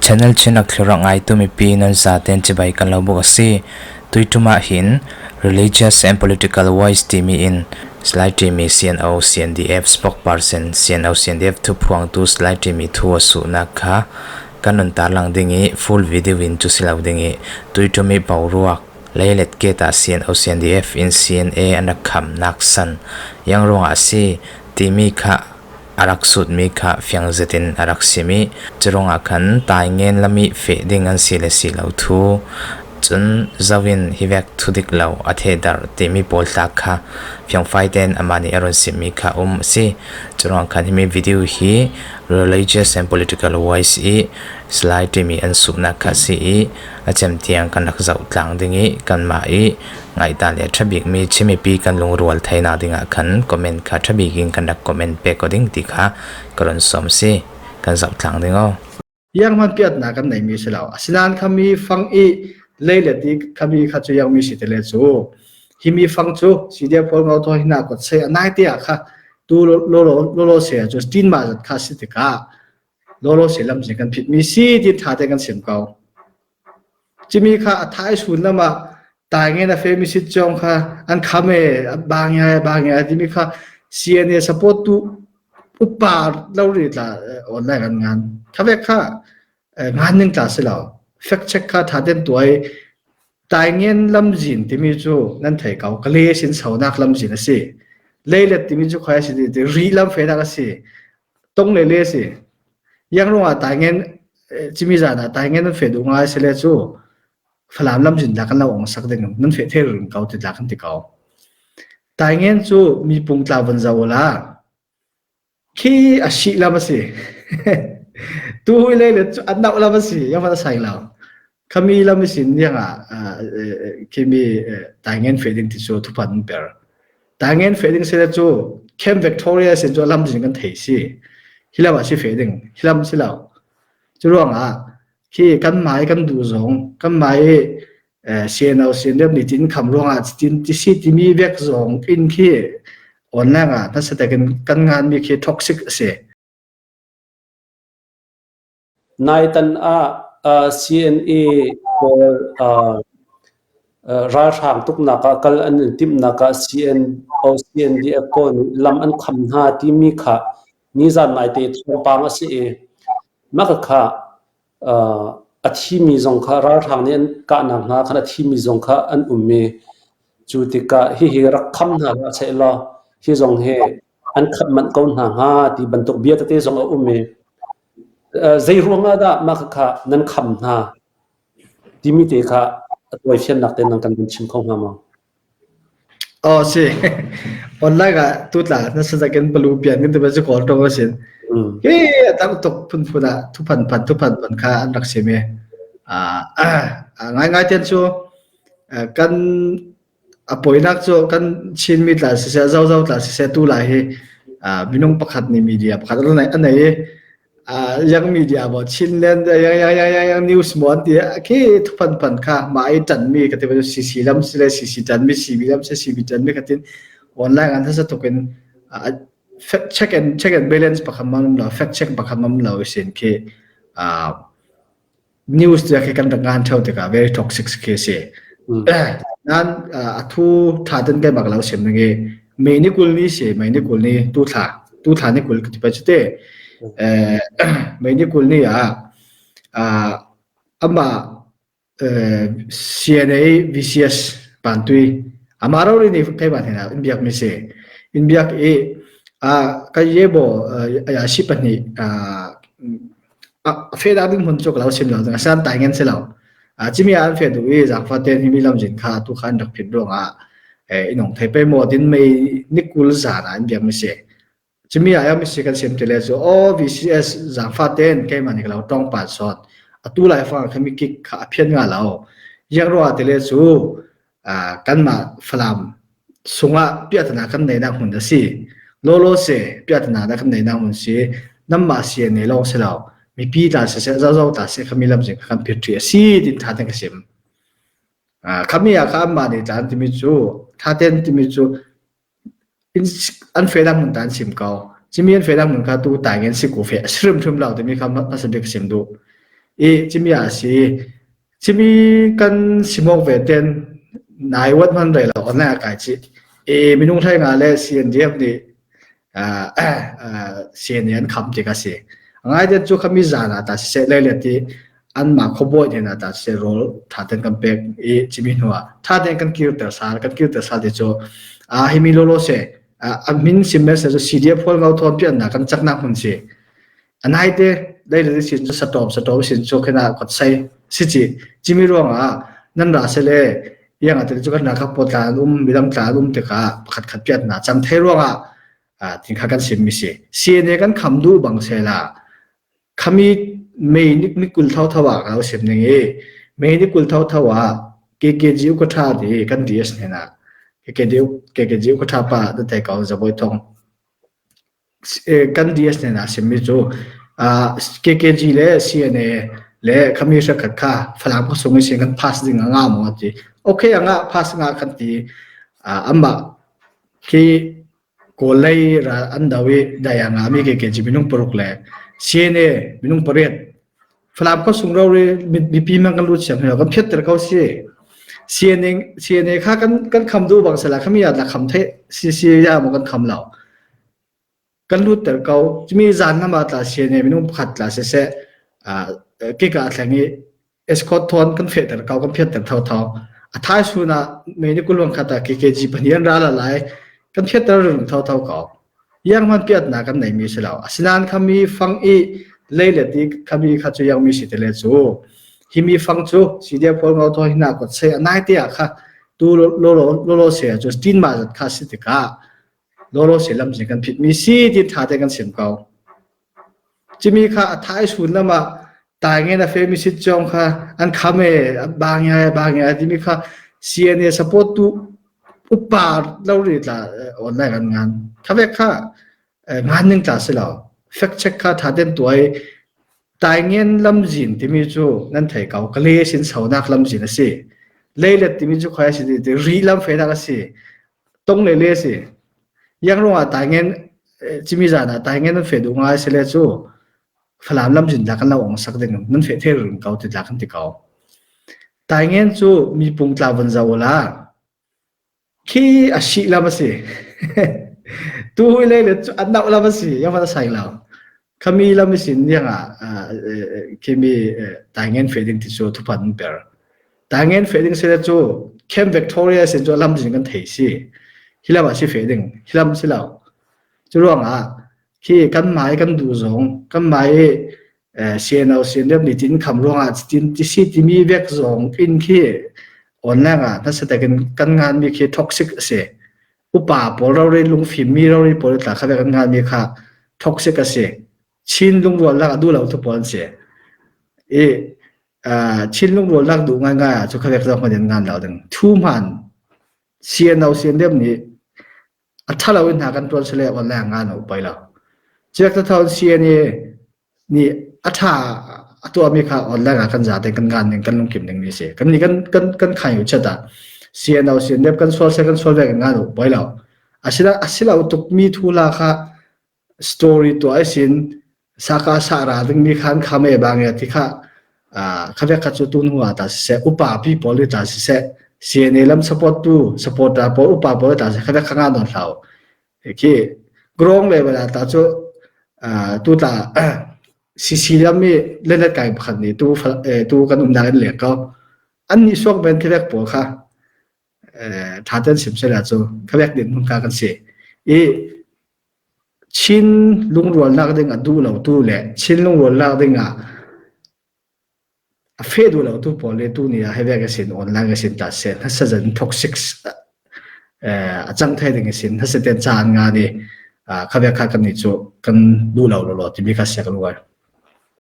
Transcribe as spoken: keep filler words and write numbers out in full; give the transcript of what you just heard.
Channel Chin Rak Thlurak ngaitu mipi nan zaten chibai kan lo buk a si. Tui tuma hin Religious and Political Voice timi in Salai timi C N O, C N D F spokesperson, C N O, C N D F thuphuangtu Salai timi thu a suhna kha kan nun tar lang ding i full video in chu si lo ding i tui tumi boruak leilet ke ta C N O, C N D F in C N A an rak kham naksan yang ruangah a si timi kha a rak sutmi kha fiang zetin a rak simi. Curuangah khan taingen lami feh ding an si le si lo thu cun zoin hi vek thudik lo a thehdarh timi pawl tla kha fiangfaiten amah nih a run simmi kha um a si. Curuangah khan himi video hi Religious and Political Voice i Salai timi an suhnak kha si i a cem tiang kan rak zoh tlang ding i kanmah i ngaihta le ṭhabikmi Chin mipi kan lungrual theina dingah khan comment kha ṭhabikin kan rak comment pek aw ding ti kha ka run sawm si. Kan zoh tlang ding aw. Yang hman piatna kan neimi si lo. Asinain khami fang i leilet i khami kha cu yang mi si te le cu himi fang cu C D F pawl ngau thaw hina kawt sei a naite ah kha tu lo lo lo lo lo se cu tin mah zat kha si tikah lo lo se lamzin kan phitmi si ti ṭha te kan sim ko. Cimi kha a thai sun lamah taingen a femi sit cawng kha an kham e, bangia bangia timi kha C N A support tu upa lo ri tla online kan ngan kha vek kha ngan ning tla si lo. Fact check kha ṭha ten tuai taingen lamzin timi cu nan thei ko ka le sin saunak lamzin a si. Leilet timi cu khuai a si ti ri lam fehnak a si. Tong le le si. Yang ruangah taingen cimi zan ah taingen nan feh duh ngai si le cu Falam lamzin dah kan lo ong sak ding, nan feh thei ring ko ti dah kan ti ko. Taingen cu mipung tla van zoh la khi a sih lam a si. Tu hui leilet cu a nauh lam a si, yang van a sai lo. Khami lam ihsin niangah khimi taingen feh ding ti cu thuphan an per. Taingen feh ding si le cu Camp Victoria sin cu a lamzin kan thei si. Hi lam ah si feh ding, hi lam si lo. Curuangah khi kan mai kan duh zong, kan mai C N O, C N D F ni tin kham ruangah tin ti si timi vek zong in khi online ah nasa takin kan nganmi khi toxic a si. Naitan ah C N A pawl ralhrang tuknak ah kal an in timhnak ah C N O, C N D F pawl nih lam an kham hna timi kha nizan naite thawngpang a si i, mah kha a thimi zong kha ralhrang nih an kahnak hna khan a thimi zong kha an um i, cu tikah hihi rak kham hna hlah seh law, hi zong hi an khamh manh ko hna hnga ti bantuk bia tete zong a um i, zei ruangah dah mah kha nan kham hna timi te kha a tawi fiannak tein nan kan vun chim kho hnga maw? Aw, si. Online ah tu tla nasa takin palu pian kan ti cu kawl ṭong a sin. Hi a tam tuk phunphun ah thuphan phan, thuphan phan kha an rak sim i, ngaingai tian cu kan a poinak cu kan Chinmi tla siseh, Zozo tla siseh, tu lai hi minung pakhat nih media pakhat a nei i, yang media baw Chinland yang yang yang yang yang news maw an ti khi thuphan phan kha mah i ṭanmi ka ti, C C lam si le C C ṭanmi, C B lam si C B ṭanmi kha tin online an hasa tukin fact check and check and balance pakhat man um lo, fact check pakhat man um lo i sin khi news tiah khi kan rak ngan ṭheo tikah very toxic khi si. Nan a thu ṭha ten keimah ka lo sim ning i Mei ni kul ni si, Mei ni kul ni tu thla, tu thla ni kul ka ti pah cu te. Mei ni kul ni ah amah C N A V C S pantui amah rori nih keimah hnenah in biakmi si. In biak i ka ye baw a si pahnih a fehnak ding hmun cu ka lo sim lo ding a san taingen si lo. Cimi ah an feh duh i zangfah tein himi lamzin kha tu kha an rak phit ruangah in ong thei pei maw tin Mei ni kul zan ah in biakmi si. Cumi ah a misi kan sim ti le cu, aw, V C S zangfah tein keimah nih ka lo ṭawngpal sawn. Atu lai fangah kha mi kik kha a phian ngah lo. Ziang ruangah ti le cu, aa, kanmah Falam sungah piahtana kan neinak hmun a si. Lawlaw se piahtana dah kan neinak hmun si. Nanmah si a nei lawng si lo. Mipi tla siseh, zozo tla siseh, khami lamzin kha kan phit ṭhi a si, tin ṭha tein ka sim. Aa, khami ah kha anmah nih tla an timi cu, ṭha tein timi cu, in, an fehnak hmun ta an sim ko. Cimi an fehnak hmun kha tu taingen si ko feh a si hrimhrim lo timi kha hma-, hmasa bik sim duh. I cimi a si, cimi kan simawk ve ten nai wat man rei lo online a kai ci. I minung hlai nga le C N D F ni C N A an kham ti ka si. A ngai ten cu khami zan a ta si se lei le ti anmah khuabawi hnenah ta si se rawl ṭha ten kan pek i cimi hnuah ṭha ten kan kirter sal, kan kirter sal ti cu a himi lolo se a min sim mese cu C D F Hualngo thawn piannak kan caknak hmun si. A naite lei le ti sin cu satawp satawp sin cu khinah kawt sai si ci. Cimi ruangah nan ra se le iang a ti cu kan ra kha pawt tla an um, midang tla an um tikah pakhat khat piatnak cang thei ruangah tin kha kan sim mi si. C N A kan kham duh bang sela khami mei ni kul thotho ah ka lo sim ning i mei ni kul thotho ah K K G ukatha ti kan D S hnenah K K G, K K G ukatha pa na thei ko Zabawi Thawng kan D S hnenah sim mi cu K K G le C N A le khami hrekkhat kha Falam khuasung ihsin kan pass ding a ngah maw ti. Okay, a ngah, pass ngah kan ti. Amah khi Kawllei ral an do i dai a ngahmi K K G minung paruk le C N A minung pariat Falam khuasung rori mipi hmang kan lut siang hi lo kan phiatter ko si. C N A, C N A kha kan, kan kham duh bang sela khami a tla kham theih si si ya maw kan kham lo. Kan lutter ko cimi zan hnama tla C N A minung pakhat tla siseh kika a thleng i escort thawn kan fehter ko, kan phiatter thotho. A thaisun ah mei ni kul hluan khat ah K K G pahnih an ra la lai kan phiatter ring thotho ko. Iang hman piatnak kan neimi si lo. Asinain khami fang i lei le ti khami kha cu iangmi si ti le cu himi fang cu C D F Hualngo thawn hinah kawt sai a naite ah kha tu lolo se cu tinmah zat kha si tikah lolo se lamzin kan phitmi si ti ṭha te kan sim ko. Cimi kha a thaisun lamah Taingen a fehmi sit cawng kha an kham e, bangia, bangia timi kha C N A support tu upa lo ri tla online kan ngan. Kha vek kha ngan ning tla si lo. Fact check kha ṭha ten tuai. Taingen lamzin timi cu nan thei ko. Ka le sin sonak lamzin a si. Leilet timi cu khoi a si ti, ti ri lam fehnak a si. Tong le le a si. Yang ruangah Taingen cimi zan ah Taingen nan feh duh ngai si le cu Falam lamzin tla kan lo ong sak ding, nan feh thei ring ko ti tla kan ti ko. Taingen cu mipung tla vun zoh ula khi a sih lam a si. Tu hui lei le cu a nauh lam a si, yang van a sai lo. Khami lam ihsin niangah khimi Taingen feh ding ti cu thuphan an per. Taingen feh ding si le cu Camp Victoria sin cu a lamzin kan thei si. Hi lam ah si feh ding, hi lam si lo. Cu ruangah khi kan mai kan duh zong, kan mai C N O, C N F ni tin kham ruangah tin ti si timi vek zong in khi online ah nasa takin kan nganmi khi toxic a si. Upa pawl rori, lungfimmi rori pawl tla kha vek kan nganmi kha toxic a si. Chin lungrual lak a duh lo tu pawl an si. I Chin lungrual lak duh ngaingai ah cu kha vek zong hmanh in ngan lo ding. Thu hman C N O, C N F ni a ṭha lo in hna kan tuan si le online ngan uh poi lo. Ciak ta thawn C N A ni a ṭha a tuahmi kha online ah kan zate kan ngan ning kan lungkim ning mi si. Kan ni kan, kan, kan khai uh chat ah C N O, C N F kan sual se kan sual vek ngan uh poi lo. A si lo, a si lo tuk mi thu la kha story tuah ihsin saka sa ra ding mi khan kha me bang ya ti kha kha vek kha cu tu hnu ah ta siseh, upa pi pawl i ta siseh, C N A lam support tu, supporter pawl, upa pawl i ta siseh, kha vek kha ngan nawn hlau. Khi grong level ah ta cu tu tla C C lam i lenat kai pakhat ni tu kan um dak in lek ko. An nih suak men kha vek pawl kha ṭha ten sim sela cu kha vek din hmun kha kan si i Chin lungrualnak ding a duh lo tu le Chin lungrualnak ding ah a feh duh lo tu pawl le tu ni ah hevek a sin online a sin ta se nasa zan toxic a cang thei ding a sin nasa ten caan nga ni kha vek kha kan ni cu kan duh lo lo lo timi kha sia kan uai.